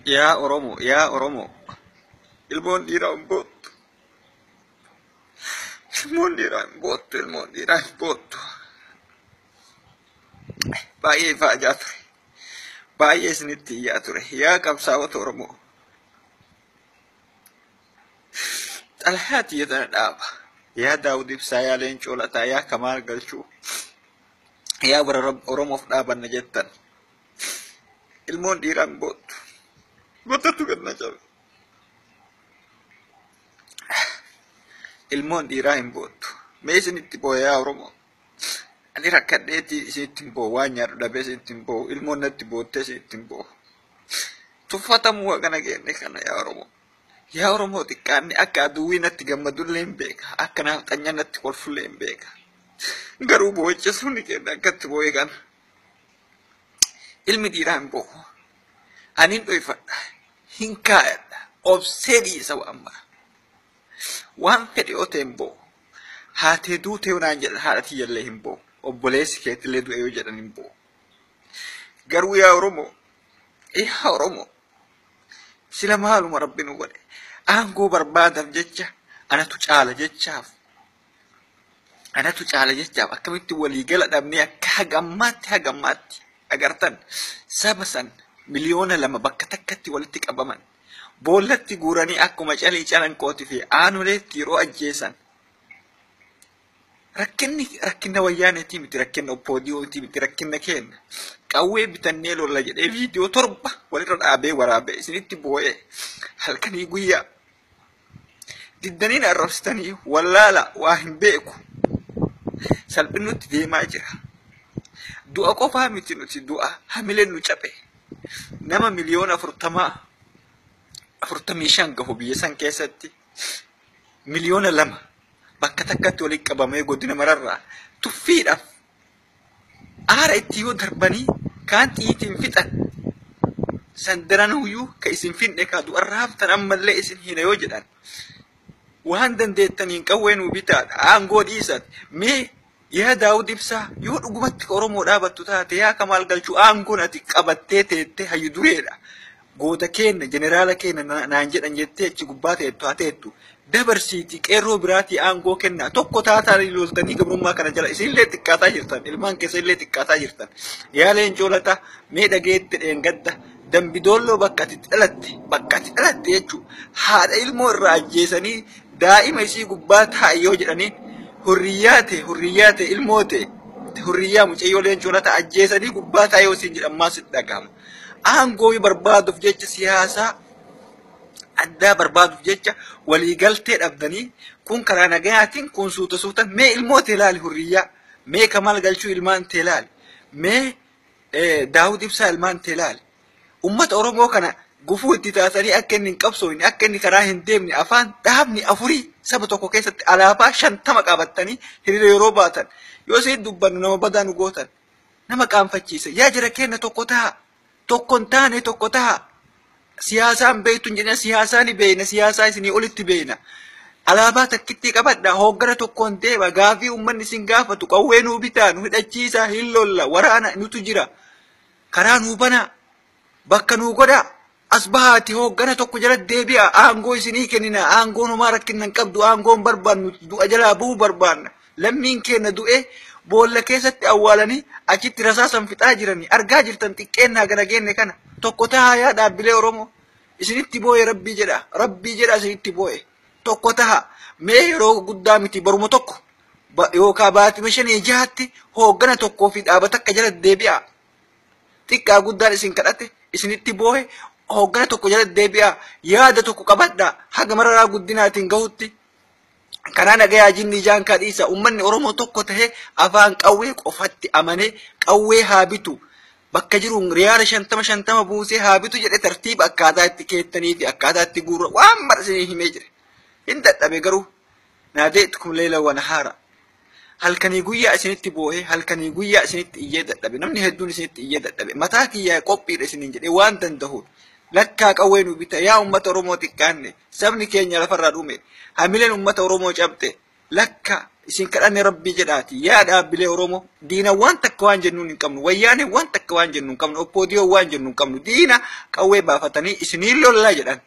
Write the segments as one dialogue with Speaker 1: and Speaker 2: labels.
Speaker 1: Yaa Oromoo, yaa Oromoo, ilmoon dhiiraa hin boottu. Ilmoon dhiiraa hin boottu, ilmoon dhiiraa hin boottu. Baay'ee ifaajaa ture. Baay'ee isinitti iyyaa ture. Yaa qabsaa'ota Oromoo. Xalayaa tiyya tana dhaaba. Yaa Daawud Ibsaa, yaa Leencoo Lataa, yaa Kamaal Galchuu. Yaa warra Oromoof dhaabanna jettan. Ilmoon dhiiraa hin boottu. Matatu gad na cabe. Ilmoon dhiiraa hin boottu. Mee isinitti boo'a yaa Oromoo. Ani rakkadheetii isinitti hin boo'u. Waan nyaadhu dhabee isinitti hin boo'u. Ilmoon natti boottee isinitti hin boo'u. Tuffatamuu hagana geenne kana yaa Oromoo. Yaa Oromoo xiqqaanni akka aduwwii natti gammadullee hin beeka. Akka naafxanyaa natti kolfullee hin beeka. Garuu boo'icha suni kenna akkatti boo'e kana. Ilmi dhiiraa hin boo'u. Ani hin dhoyfadha. Hin kaayadha. Obsee dhiisa waan mara. Waan fedhe yoo ta'e hin boo'u. Haatee duutee yoo naan jedhan haadha tiyyallee hin boo'u. Obboleessi keetillee du'e yoo jedhan hin boo'u. Garuu yaa Oromoo, yaa Oromoo, sila maaluma rabbi nu godhe. Aangoo barbaadaaf jecha anatu caala jechaaf anatu caala jechaaf akkamitti waliigala dhabnee akka haga ammaatti agartan saba san 2 miliyoona bakka takkatti walitti qabaman boollatti guuranii akkuma calii calanqootii fi aanoleetti yeroo ajjeesan. Rakkinni rakkina wayyaaneetii miti, rakkinna OPDOtii miti, rakkinna keenya. Qawwee bitannee lolla jedhee viidiyoo 7 walirra dhaabee waraabee isinitti boo'ee halkanii guyyaa diddaniin arrabsitanii wallaala waa hin beeku. Salphinnutti deemaa jira. Du'a qofaa miti, nuti du'a hamileen nu cabe. Nama 40 miliyoona 45 gahu biyya san keessatti 2 miliyoona bakka takkatti walitti qabamee godina mararraa tuffiidhaaf aara itti yoo darbanii kaan xiyyiitiin fixan san daranuyyuu ka isin finne ka du'arraa haftan ammallee isin hina yoo jedhan waan dandeettaniin qawwee nuu bitaadha aangoo dhiisan. Mee yaa Daawud Ibsaa, yoo dhugumatti Oromoo dhaabattu taate, yaa Kamaal Galchuu, aangoon ati qabattee teettee hayyu dureedha, goota keenya, jeneraala keenya naan jedhan jettee achi gubbaa teettu haa teettu, dabarsiiti qeerroo biraatii aangoo kennaa. Tokko taataan loltanii gabrummaa kana jala isinillee xiqqaataa jirtan, ilmaan keessa illee xiqqaataa jirtan. Yaa Leencoo Lataa, mee dhageette dheengadda Dambidoolloo bakka ati dhalatte, bakka ati dhalatte jechuun haadha ilmoo irraa ajjeesanii daa'ima isii gubbaa taa'i yoo jedhaniin hurriyyaa ta'e, hurriyyaa ta'e, ilmoo ta'e, hurriyyaa mucayyoo Leencoo Lataa ajjeesanii gubbaa taa'e yoo siin jedhan maal sitti dhagahama? Aangoo barbaaduuf jecha, siyaasaa addaa barbaaduuf jecha waliigaltee dhabdanii kun karaa nagayaatiin kun suuta suuta. Mee ilmoo ta'e ilaali hurriyyaa, mee Kamaal Galchuu ilmaan ta'e ilaali, mee Daawud Ibsaa ilmaan ta'e ilaali. Ummata Oromoo kana gufuu itti taasanii akka inni hin qabsoofne, akka inni karaa hin deemne, afaan dhaabni afurii saba tokko keessatti alaabaa 50 qabattanii hiriira yeroo baatan yoo isin dubbannu nama badaa nu gootan, nama qaanfachiisa. Yaa jara keenya, tokko ta'a. Tokko hin taane, tokko ta'a. Siyaasaan beektu hin jedhina, siyaasaa ni beekna, siyaasaa isinii olitti beekna. Alaabaa takkittii qabadha, hooggana tokkoon deema. Gaafii uummanni isin gaafatu, qawwee nuu bitaa, nu hidhachiisaa, hin lolla, waraana nutu jira. Karaa nuu banaa, bakka nuu godhaa. As bahaati hooggana tokko jala deebi'a, aangoo isinii kennina, aangoon homaa rakkina hin qabdu, aangoon barbaannu du'a jalaa bahuu barbaanna. Lammiin keenya du'ee boolla keessatti awwaalanii achitti rasaasan fixaa jiranii argaa jirtan. Xiqqeennaa gara geenne kana tokko tahaa. Yaa dhaabbilee Oromoo, isinitti boo'e, rabbii jedha, rabbii jedha, isinitti boo'e, tokko taha. Mee yeroo guddaa miti, baruma tokko yookaan baatima shanii jahatti hooggana tokkoo fi dhaaba takka jala deebi'a. Xiqqaa guddaan isin kadhate, isinitti boo'e, hooggana tokko jala deebi'a, yaada tokko qabadha. Haga Mararaa Guddinaatiin gahutti karaa nagayaa jinni ijaan kadhiisa. Ummanni Oromoo tokko tahee afaan qawwee qofatti amanee qawwee haa bitu, bakka jiruun riyaala 50 50 buusee haa bitu jedhe tartiiba akkaataa itti keettanii fi akkaataa itti guurra waan mara isinii himee jira. Hin dadhabe garuu ناديتكم ليلا ونهارا. Halkanii guyyaa isinitti boo'ee, halkanii guyyaa isinitti iyyee dadhabe. Namni hedduun isinitti iyyee dadhabe. Mataa kiyyaa qophiidha isiniin jedhee waan danda'uun lakkaa qawwee nu bita. Yaa ummata Oromoo, xiqqaanne, sabni keenya lafarraa dhume, hamileen ummata Oromoo cabxe lakkaa. Isin kadhanne rabbii jedhaati. Yaa dhaabbilee Oromoo, diina waan takka waan jennuun hin qabnu, wayyaanee waan takka waan jennu hin qabnu, oppoodiyoo waan jennu hin qabnu, diina qawwee baafatanii isinii lollaa jedhan.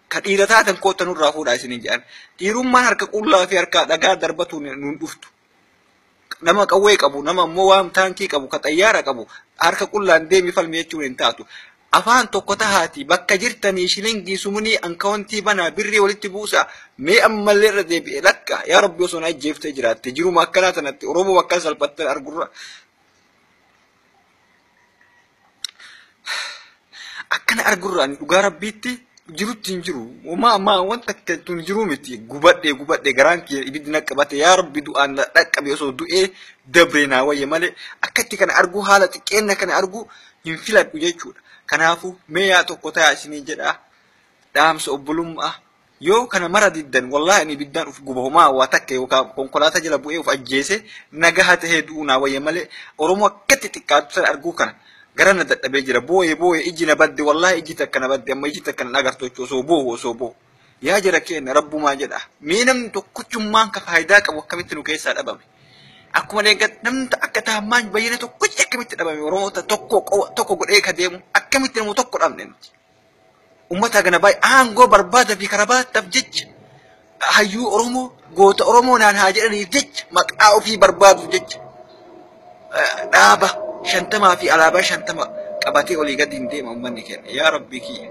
Speaker 1: Ka dhiira taatan koota nurraa fuudhaa isiniin jedhan. Dhiirummaan harka qullaa fi harka dhagaa darbatu nuun dhuftu. Nama qawwee qabu, nama ammoo waan taankii qabu, ka xayyaara qabu, harka qullaan deemi falmi jechuun hin taatu. Afaan tokko tahaati bakka jirtanii shilingii sumunii ankawantii banaa birrii walitti buusaa mee ammallee irra deebi'e lakka yaa rabbi osoo na ajjeeftee jiraatte jiruma akkanaa tanatti Oromoo akkana salphattee argurra. Akkana argurra ani dhugaa rabbiitti jirutti hin jiru. Homaa maa wanta akka tun jiru miti. Gubadhee gubadhee garaan kiyya ibiddi na qabate yaa rabbi du'aan na dhaqqabe osoo du'ee dabree naa wayya malee akkatti kana arguu haala xiqqeenna kana arguu hin filadhu jechuudha. Kanaafuu mee yaa tokko ta'a isinii jedhaa dhaamsa obbolummaa yoo kana mara diddan wallaahi ani ibiddaan uf guba homaa waa takka yookaan konkolaataa jala bu'ee uf ajjeese nagaha tahee du'uu naa wayya malee Oromoo akkatti xiqqaatu sana arguu kana gara na dadhabee jira boo'ee boo'ee iji na badde wallaahi iji takka na badde amma iji takka na agartu jechuudha osoo boo'u osoo boo'u. Yaa jara keenya rabbumaa jedha mee namni tokkochummaan ka faayidaa qabu akkamitti nu keessaa dhabame. Akkuma deeggarta namni akka taammaan bayyana tokkochi akkamitti dhabame Oromoota tokko tokko godhee ka deemu akkamitti nama tokko dhabne nuti. Uummata gana baay'ee aangoo barbaada fi karabaattaaf jecha hayyuu Oromoo goota Oromoo naan haa jedhaniif jecha maqaa ofii barbaaduuf jecha dhaaba 50 fi alaabaa 50 qabatee olii gadi hin deema uummanni keenya. Yaa Rabbi kiyya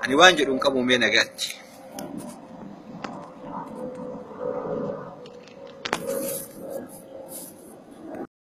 Speaker 1: ani waan jedhu hin qabu mee nagaatti.